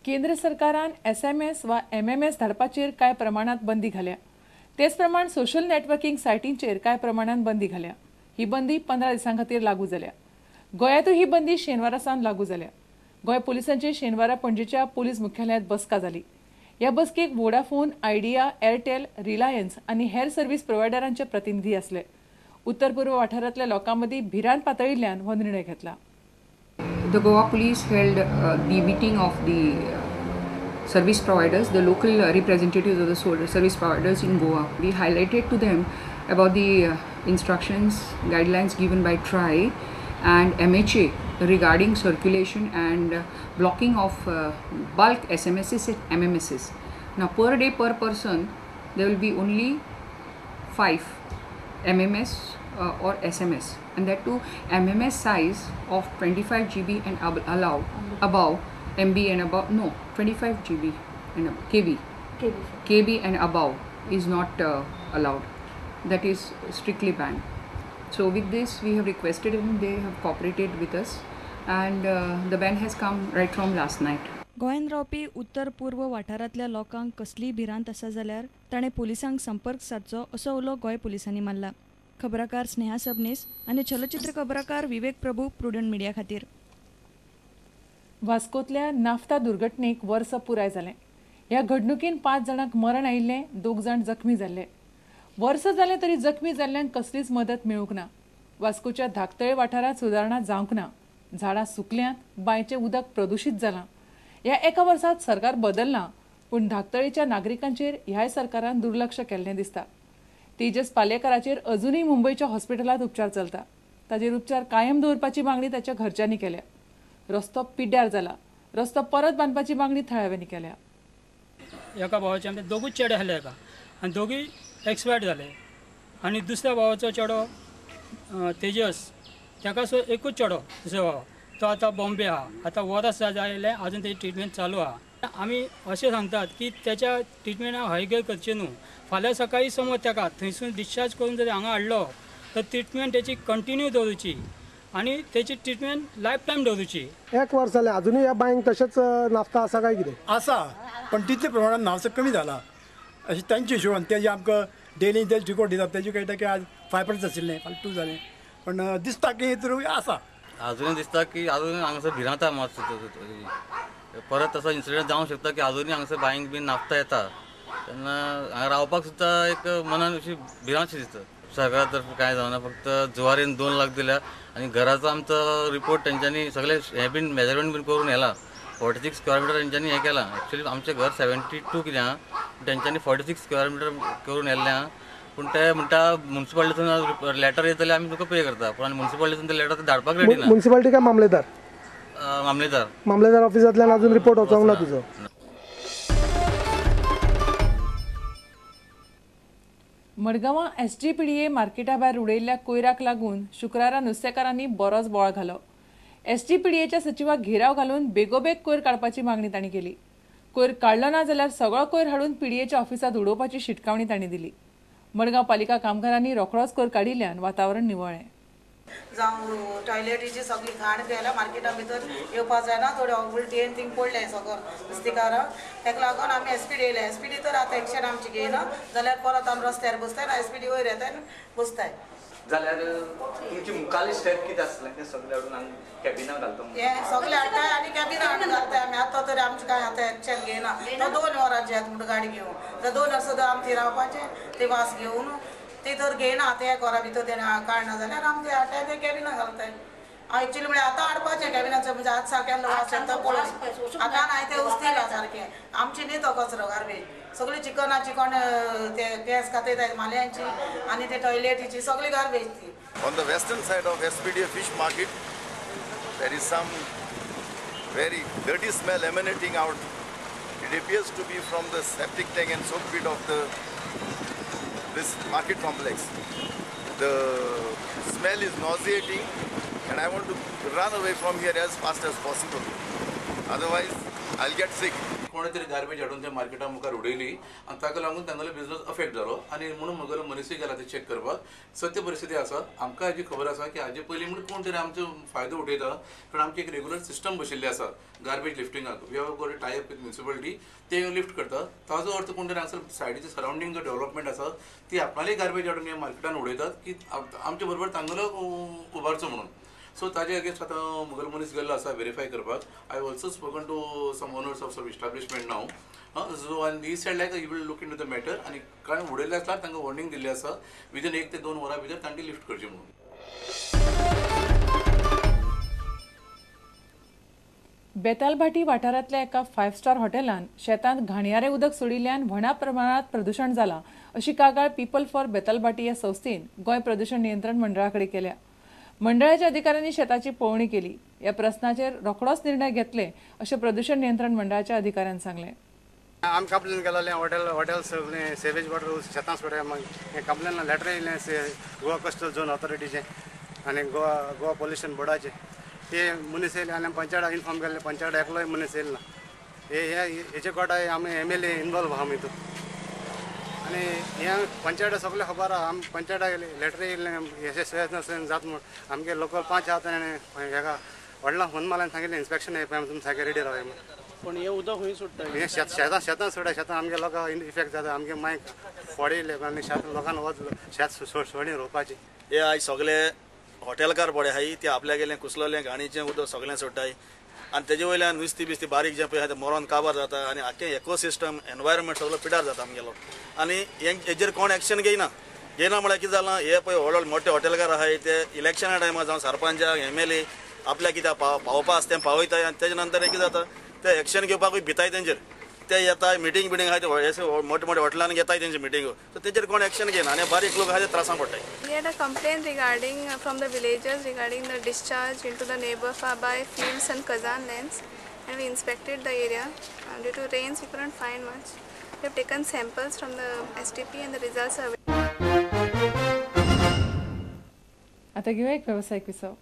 केंद्र सरकारान एसएमएस वा एमएमएस धाडपाचेर कांय प्रमाणांत बंदी घाल्या. तेच प्रमाण सोशल नेटवर्किंग सायटींचेर कांय प्रमाणांत बंदी घाल्या. ही बंदी 15 दिसां खातीर लागू जाल्या. गोंयांतूय ही बंदी शेनवारा सावन लागू जाल्या. गोंय पुलिसांची शेनवारा पणजेच्या पुलीस मुख्यालयांत बसका जाली. ह्या बसकेक वोडाफोन, आयडिया, एअरटेल, रिलायन्स आनी हेर सर्व्हिस प्रोव्हायडरांचे प्रतिनिधी आसले. उत्तर पूर्व वाठारांतल्या लोकां मदीं भिरांत पातळिल्ल्यान हो निर्णय घेतला. The Goa police held the meeting of the service providers, the local representatives of the service providers in Goa. We highlighted to them about the instructions, guidelines given by TRAI and MHA regarding circulation and blocking of bulk SMSs and MMSs. Now per day per person there will be only 5 MMS or SMS, and that too MMS size of 25 GB and allowed above MB and above, no, 25 GB and KB and above is not allowed. That is strictly banned. So with this we have requested and they have cooperated with us, and the ban has come right from last night. गोंयांत रावपी उत्तर पूर्व वाठारांतल्या लोकांक कसलीय भिरांत आसा जाल्यार ताणें पुलिसांक संपर्क सादचो असो उलो गोंय पुलिसांनी मारला. खबराकार स्नेहा सबनीस आनी चलचित्र खबराकार विवेक प्रभू, प्रुडंट मिडिया खातीर. वास्कोतल्या नाफ्ता दुर्घटनेक वर्स पुराय जालें. ह्या घडणुकेन 5 जाणांक मरण आयिल्लें, 2 जाण जखमी जाल्ले. वर्स जालें तरी जखमी जाल्ल्यांक कसलीच मदत मेळूंक ना. वास्कोच्या धाकतळे वाठारांत सुदारणा जावंक ना. झाडां सुकल्यांत, बांयचें उदक प्रदुशीत जालां. ह्या एका वर्सांत सरकार बदललां, पूण धाकतळेच्या नागरिकांचेर ह्याय सरकारान दुर्लक्ष केल्लें दिसता. तेजस पालेकराचेर अजूनय मुंबयच्या हॉस्पिटलांत उपचार चलता. ताचेर उपचार कायम दवरपाची मागणी ताच्या घरच्यांनी केल्या. रस्तो पिड्ड्यार जाला. रस्तो परत बांदपाची मागणी थळाव्यांनी केल्या. एका भावाचे आमचे दोगूच चेडे आसले एका, आनी दोगूय एक्सपायर्ड जाले. आनी दुसऱ्या भावाचो चेडो तेजस, ताका सो एकूच चेडो दुसरो भाव, तो आतां बॉम्बे आहा. आतां वरस जालें, अजून तेजी ट्रिटमेंट चालू आहा. आमी अशें सांगतात की त्याच्या ट्रिटमेंटाक हयगय करचें न्हू. फाल्यां सकाळीं समज ताका थंयसून डिस्चार्ज करून जर हांगा हाडलो तर ट्रिटमेंट तेची कंटिन्यू दवरुची आनी तेची ट्रिटमेंट लायफ टायम दवरुची. एक वर्स जालें अजुनूय ह्या बांयक तशेंच नाफ्ता आसा काय कितें आसा, पण तितले प्रमाणान नाफ्ता कमी जाला अशें तांच्या हिशोबान. तेजे आमकां डेली ते रिपोर्ट दितात, तेजे कळटा की आज 5% आशिल्लें, फाल्यां 2 जालें, पण दिसता की थ्रू आसा. अजूनय दिसता की अजून हांगासर भिरांत आहा मातसो, परत तसो इन्सिडंट जावंक शकता की अजूनय हांगासर बांयक बीन नाफ्ता येता तेन्ना हांगा रावपाक सुद्दां एक मनान अशी भिरांत शी दिसता. सरकारा तर्फे कांय जावना, फक्त जुवारीन 2 लाख दिल्या आनी घराचो आमचो रिपोर्ट तेंच्यांनी सगळे हें बीन मेजरमेंट बीन करून येला. 46 स्क्वेअर मिटर तेंच्यांनी हें केलां. एक्चुअली आमचें घर 72 कितें आहा, तेंच्यांनी 46 स्क्वेअर मिटर करून येल्लें आहा. पूण ते म्हणटा मुन्सिपालिटीसून लेटर येतले आमी तुका पे करता, पूण आनी मुन्सिपालिटीसून ते लेटर धाडपाक रेडी ना. मुन्सिपालिटी काय मामलेदार? मामलेदार. मामलेदार ऑफिसांतल्यान अजून रिपोर्ट वचोंक ना तुजो. मडगांवां एसजीपीडीए मार्केटा भायर उडयल्ल्या कोयराक लागून शुक्रारा नुस्तेकारांनी बरोच बोवाळ घालो. एसजीपीडीएच्या सचिवाक घेराव घालून बेगोबेग कोयर काडपाची मागणी तांणी केली. कोयर काडलो ना जाल्यार सगळो कोयर हाडून पीडीएच्या ऑफिसांत उडोवपाची शिटकावणी तांणी दिली. मडगांव पालिका कामगारांनी रोखडोच कोयर काडिल्ल्यान वातावरण निवळ्ळें. जावं टॉयलेटीची सगळी घाण केल्या, मार्केटा भितर येवपा जायना, थोडे उलटी थिंग पडले सगळं नुस्तेकारांक. ताका लागून आमी एस पी डी येयले. एस पी डी तर आतां एक्शन आमची घेयना जाल्यार परत आमी रस्त्यार बसताय ना, एस पी डी वयर येताय बसताय. जाल्यार तुमची मुखाली स्टेप कितें आसलें तें सगळें हाडून आमी कॅबिनां घालता, हें सगळें हाडटाय आनी कॅबिनां हाडून घालताय आमी. आतां तरी आमचें कांय आतां एक्शन घेयना. तो 2 वरांचें येता म्हणटा गाडी घेवन, तर 2 वर्सां सुद्दां आमी थंय रावपाचें, ते वास घेवन ते तर घेयना. आतां एक वरा भितर तेणें काडना जाल्यार आमी ते हाडटाय ते कॅबिनां घालताय. एक्चुअली म्हळ्यार आतां हाडपाचें कॅबिनाचें, म्हणजे आतां सारकें वास येता पळय, आतां नाय तें उस्तिला सारकें. आमचें न्ही तो कचरो गार्बेज, सगळी चिकनाची कोण ते गॅस खातय माल्यांची आनी ते टॉयलेटीची सगळी गार्बेज ती. On the western side of SPDA fish market, there is some very dirty smell emanating out. It appears to be from the septic tank and soak pit of this market complex. The smell is nauseating and I want to run away from here as fast as possible. Otherwise, I'll get sick. कोणे तरी garbage हाडून ते मार्केटा मुखार उडयली आनी ताका लागून तांगेलो बिजनस अफेक्ट जालो आनी म्हणून म्हगेलो मनीसूय गेला ते चॅक करपाक. सत्य परिस्थिती आसा, आमकां हाजी खबर आसा की हाजे पयलीं म्हणून कोण तरी आमचो फायदो उठयता, कारण आमची एक रेगुलर सिस्टम बशिल्ली आसा गार्बेज लिफ्टिंगाक. We have got a tie up with municipality, ते लिफ्ट करता. ताजो अर्थ कोण तरी हांगसर सायडीचे सरावंडींग जो डेव्हलपमेंट आसा ती आपणाली गार्बेज हाडून ह्या मार्केटान उडयतात की आमचे बरोबर तांगेलो उबारचो म्हणून. सो ताजे अगेन्स्ट आतां म्हगेलो मनीस गेल्लो आसा वेरीफाय करपाक. I also spoken to some owners of some establishment now, so आनी he said like he will look into the matter. आनी कांय उडयल्लें आसल्यार तांकां वॉर्निंग दिल्ली आसा विदीन 1 ते 2 वरां भितर तांणी लिफ्ट करची म्हणून. बेतालभाटी वाठारांतल्या एका 5 स्टार हॉटेलान शेतांत घाणयारें उदक सोडिल्ल्यान व्हडा प्रमाणांत प्रदूशण जालां अशी कागाळ पीपल फॉर बेतालभाटी ह्या संस्थेन गोंय प्रदूशण नियंत्रण मंडळा कडेन केल्या. मंडळाच्या अधिकाऱ्यांनी शेताची पळोवणी केली. ह्या प्रस्नाचेर रोखडोच निर्णय घेतले अशें प्रदूशण नियंत्रण मंडळाच्या अधिकाऱ्यान सांगलें. आमी कंप्लेन केलेलें हॉटेल हॉटेल सगळें सेवेज वॉटर शेतां सोडया, मागीर कंप्लेन लेटर येयलें गोवा कोस्टल झोन ऑथॉरिटीचें आनी गोवा गोवा पोल्युशन बोर्डाचें. ते मनीस येयले आनी पंचायत इन्फॉर्म केल्ले, पंचायत एकलोय मनीस येयलो ना. हे हेचे कोटाय आमी MLA involve आहा हितून आनी हें पंचायत सगळें खबर आहा. आमी पंचायत लेटर येयलें हें जाता म्हूण आमगे लोकल 5 आहा ताणें हेका व्हडला फोन मारला आनी सांगिल्लें इन्स्पेक्शन येवपा तुमी सारकें रेडी रावया म्हूण. पूण हें उदक खंय सोडटा? हें शेतां शेतां सोडा, शेतां आमगे लोकांक इफेक्ट जाता. आमगे मागीर फोड येयले आनी शेत लोकांक वच शेत सोडी रोवपाची. हे आयज सगळे हॉटेलकार पळय आहाय ते आपल्यागेलें कुसलेलें घाणीचें उदक सगळें सोडटाय आनी तेजे वयल्यान नुस्तीं बिस्ती बारीक जें पळय आहा तें मरोन काबार जाता आनी आख्खें इकोसिस्टम एनवायरमेंट सगळो पिड्यार जाता आमगेलो. आनी हेजेर कोण एक्शन घेयना. घेयना म्हळ्यार कितें जालां, हे पळय व्हड व्हड मोठे हॉटेलकार आहाय ते इलेक्शना टायमार जावं सरपंचाक MLA आपल्याक कित्याक पावपा आसा तें पावयताय आनी तेजे नंतर कितें जाता ते एक्शन घेवपाकूय भिताय तेंचेर. ते येताय मिटींग बिटींग आहाय ते मोठे मोठे हॉटेलान घेताय तेंचे मिटींगो, सो तेजेर कोण एक्शन घेयना आनी बारीक लोक आहाय ते त्रासां पडटाय. We had a complaint regarding from the villagers regarding the discharge into the neighbor by fields and Kazan lands, and we inspected the area. Due to rains we couldn't find much. We have taken samples from the STP and the results are. आता घेऊया एक व्यावसायिक विसव.